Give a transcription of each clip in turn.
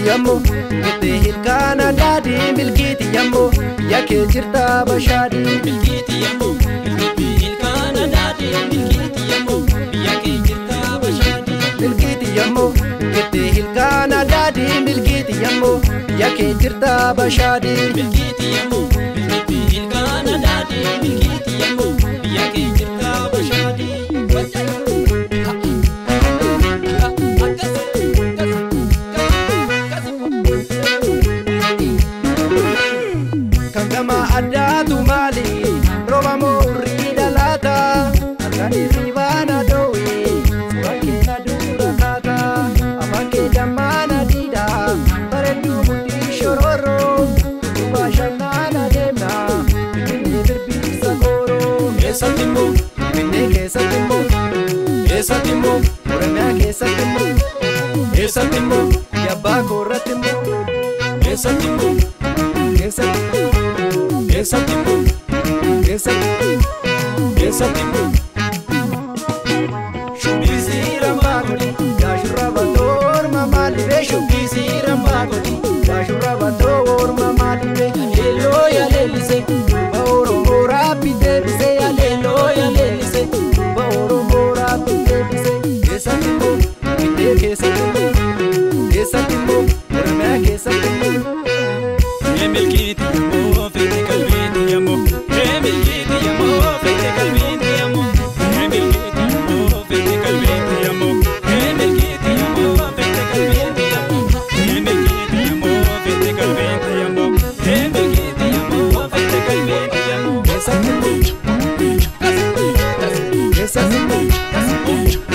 Milkiiti yammoo gittee hilkaana daadii milkiiti yammoo biyya kee jirta bashaadii. Milkiiti yammoo milkiitti ilkaana daadii milkiiti yammoo biyya kee jirta bashaadii. Milkiiti yammoo gittee hilkaana daadii milkiiti yammoo biyya kee jirta bashaadii. Milkiiti yammoo milkiitti ilkaana daadii milkiiti yammoo biyya kee jirta bashaadii. Kan gama addaatu maali rooba moo hurrii dhalaata halkan hirribaana dhoowwe suuraan kee na dura kaata afaan kee dammaana diida bareedduu mudhii shororoo duuba shannaana deemna finfinnee birbisa gooroo. Eessatti immoo? Finfinnee keessatti immoo. Eessatti immoo? Oromiyaa keessatti immoo. Eessatti immoo? Yabbaa koorratti immoo. Eessatti immoo? Keessatti. Eessatti immoo? Keessatti. Eessatti immoo? Shubbisii rambaa godhi gaashurra batoo orma maalibee shubbisii rambaa godhi gaashurra batoo orma maalibee yaleelloo yaleellise duuba Oromoo raabbi deebise yaleelloo yaleellise duuba Oromoo raabbi deebise. Keessatti immoo Finfinnee keessatti immoo keessatti immoo Oromiyaa keessatti immoo. Ee milkiiti yammoo feete qalbiiti yammoo ee milkiiti yammoo feete qalbiiti yammoo ee milkiiti yammoo feete qalbiiti yammoo ee milkiiti yammoo feete qalbiiti yammoo ee milkiiti yammoo feete qalbiiti yammoo ee milkiiti yammoo feete qalbiiti yammoo. Keessatti immoo keessatti immoo.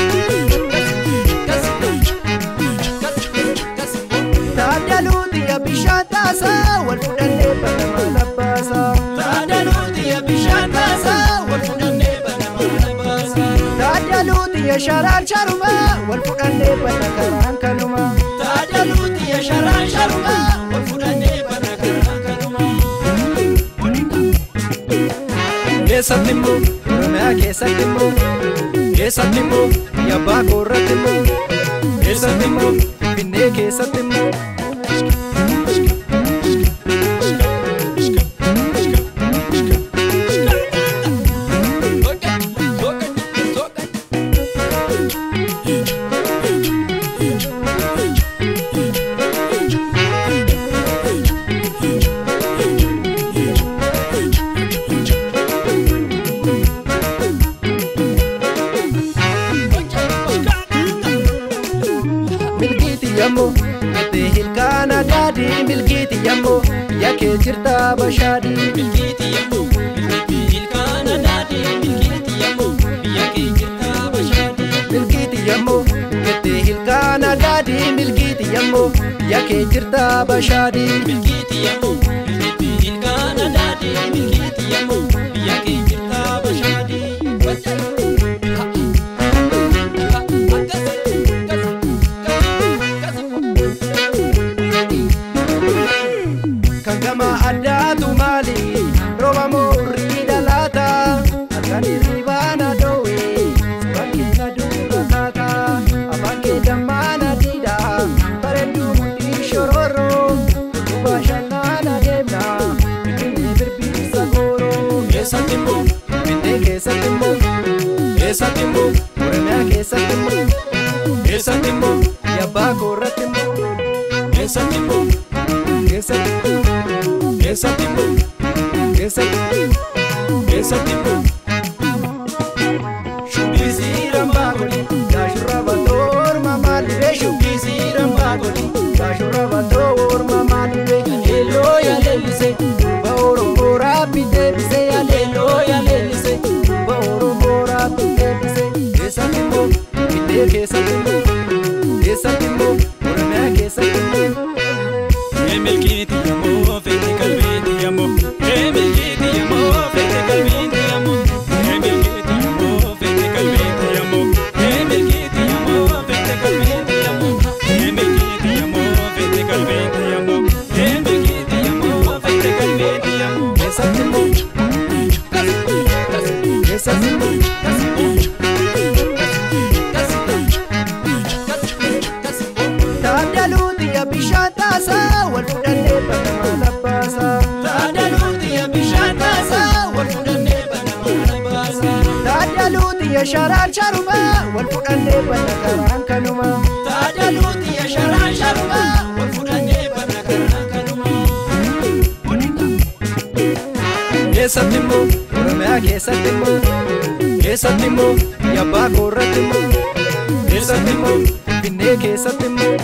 Taaddaluuti yaa bishaan taasaa wal fudhannee banamaa labbaasaa. Taadaluuti yaa bishaan taasaa wal fudhannee banamaa labbaasaa. Taaddaluuti yaa sharaan sharumaa wal fudhannee bana karaan kanumaa. Taadaluuti yaa sharaan sharumaa wal fudhannee bana karaan kanumaa. Keessatti immoo Oromiyaa keessatti immoo Eessatti immoo? Yabbaa koorratti immoo Eessatti immoo? Finfinnee keessatti immoo. Milkiiti yammoo gittee hilkaana daadii milkiiti yammoo biyya kee jirta bashaadii. Milkiiti yammoo milkiitti ilkaana daadii milkiiti yammoo biyya kee jirta bashaadii. Milkiiti yammoo gittee hilkaana daadii milkiiti yammoo biyya kee jirta bashaadii. Milkiiti yammoo milkiitti ilkaana daadii milkiiti yammoo biyya kee jirta bashaadii. Kan gama addaatu maali rooba moo hurrii dhalaata halkan hirribaana dhoowwe suuraan kee na dura kaata afaan kee dammaana diida bareedduu mudhii shororoo duuba shannaana deemna finfinnee birbisa gooroo. Eessatti immoo? Finfinnee keessatti immoo. Eessatti immoo? Oromiyaa keessatti immoo. Eessatti immoo? Yabbaa koorratti immoo. Eessatti immoo? Keessatti. Eessatti immoo? Keessatti. Eessatti immoo? Shubbisii rambaa godhi gaashurra batoo orma maalibee shubbisii rambaa godhi gaashurra batoo orma maalibee yaleelloo yaleellise duuba Oromoo raabbi deebise yaleelloo yaleellise duuba Oromoo raabbi deebise. Keessatti immoo Finfinnee keessatti immoo keessatti immoo Oromiyaa keessatti immoo. Ee milkiiti yammoo feete qalbiiti yammoo ee milkiiti yammoo feete qalbiiti yammoo ee milkiiti yammoo feete qalbiiti yammoo ee milkiiti yammoo feete qalbiiti yammoo ee milkiiti yammoo feete qalbiiti yammoo ee milkiiti yammoo feete qalbiiti yammoo. Keessatti immoo keessatti immoo. Taajaluuti sharaan sharuma wal fudhannee banna karaan kanuma. Taajaluuti sharaan sharuma wal fudhannee banna karaan kanuma. Keessatti immoo Oromiyaa keessatti immoo keessatti immoo yabbaa koorratti immoo keessatti immoo Finfinnee keessatti immoo.